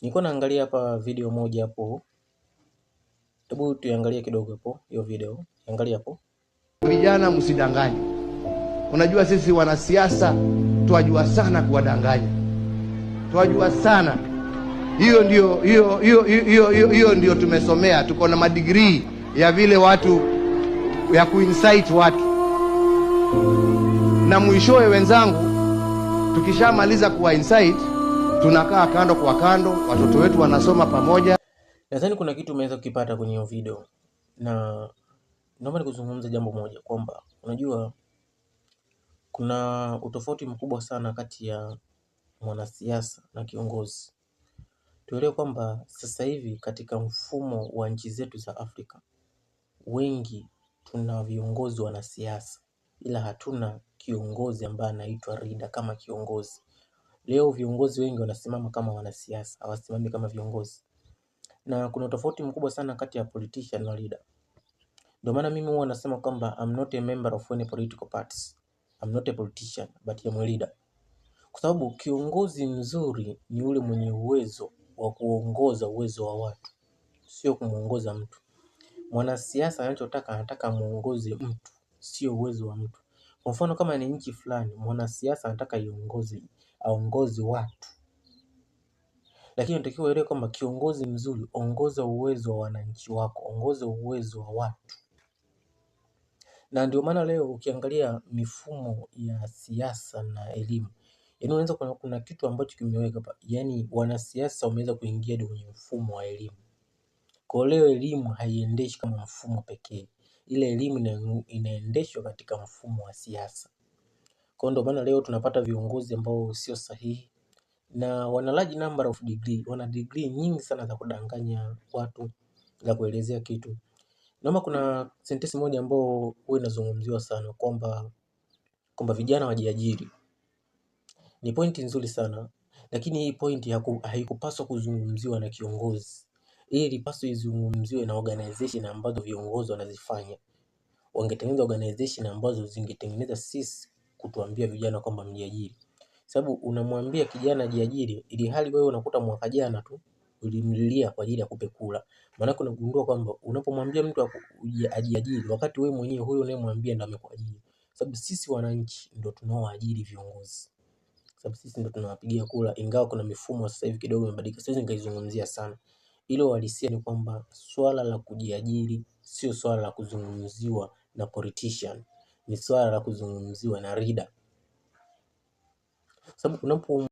Nilikuwa naangalia hapa video moja hapo, hebu tuiangalie kidogo hapo hiyo video, angalia hapo. Vijana msidanganye. Unajua sisi wanasiasa twajua sana kuwadanganya, twajua sana hiyo. Ndio hiyo hiyo hiyo hiyo hiyo ndio tumesomea, tuko na madigrii ya vile watu ya kuincite watu, na mwishowe wenzangu, tukishamaliza kuwa incite tunakaa kando kwa kando, watoto wetu wanasoma pamoja. Nadhani kuna kitu umeweza kukipata kwenye hiyo video, na naomba nikuzungumze jambo moja kwamba unajua kuna utofauti mkubwa sana kati ya mwanasiasa na kiongozi. Tuelewe kwamba sasa hivi katika mfumo wa nchi zetu za Afrika, wengi tuna viongozi wanasiasa, ila hatuna kiongozi ambaye anaitwa leader kama kiongozi. Leo viongozi wengi wanasimama kama wanasiasa, hawasimami kama viongozi, na kuna tofauti mkubwa sana kati ya politician na leader. Ndio maana mimi huwa nasema kwamba I'm not a member of any political parties. I'm not a politician but I'm a leader. Kwa sababu kiongozi mzuri ni yule mwenye uwezo wa kuongoza uwezo wa watu, sio kumuongoza mtu. Mwanasiasa anachotaka anataka muongoze mtu, sio uwezo wa mtu. Kwa mfano kama ni nchi fulani, mwanasiasa anataka iongoze, aongoze watu, lakini unatakiwa uelewe kwamba kiongozi mzuri, ongoza uwezo wa wananchi wako, ongoza uwezo wa watu. Na ndio maana leo ukiangalia mifumo ya siasa na elimu, yaani unaweza kuna kitu ambacho kimeweka hapa, yaani wanasiasa wameweza kuingia hadi kwenye mfumo wa elimu. Kwa leo elimu haiendeshi kama mfumo pekee, ile elimu inaendeshwa katika mfumo wa siasa. Kwa ndio maana leo tunapata viongozi ambao sio sahihi na wana large number of degree, wana degree nyingi sana za kudanganya watu, za kuelezea kitu. Naomba kuna sentensi moja ambayo huwa inazungumziwa sana kwamba vijana wajiajiri. Ni pointi nzuri sana, lakini hii pointi haikupaswa kuzungumziwa na kiongozi. Hii ilipaswa izungumziwe na organization ambazo viongozi wanazifanya. Wangetengeneza organization ambazo zingetengeneza sisi kutuambia vijana kwamba mjiajiri. Sababu unamwambia kijana jiajiri, ili hali wewe unakuta mwaka jana tu ulimlilia kwa ajili ya kupe kula. Maanake unagundua kwamba unapomwambia mtu ajiajiri, wakati wewe mwenyewe huyo unayemwambia ndo amekuajiri. Sababu sisi wananchi ndo tunaoajiri viongozi, sababu sisi ndo tunawapigia kura, ingawa kuna mifumo sasa hivi kidogo imebadilika, siwezi nikaizungumzia sana. Ilo uhalisia ni kwamba swala la kujiajiri sio swala la kuzungumziwa na politician, ni swala la kuzungumziwa na leader, sababu unapo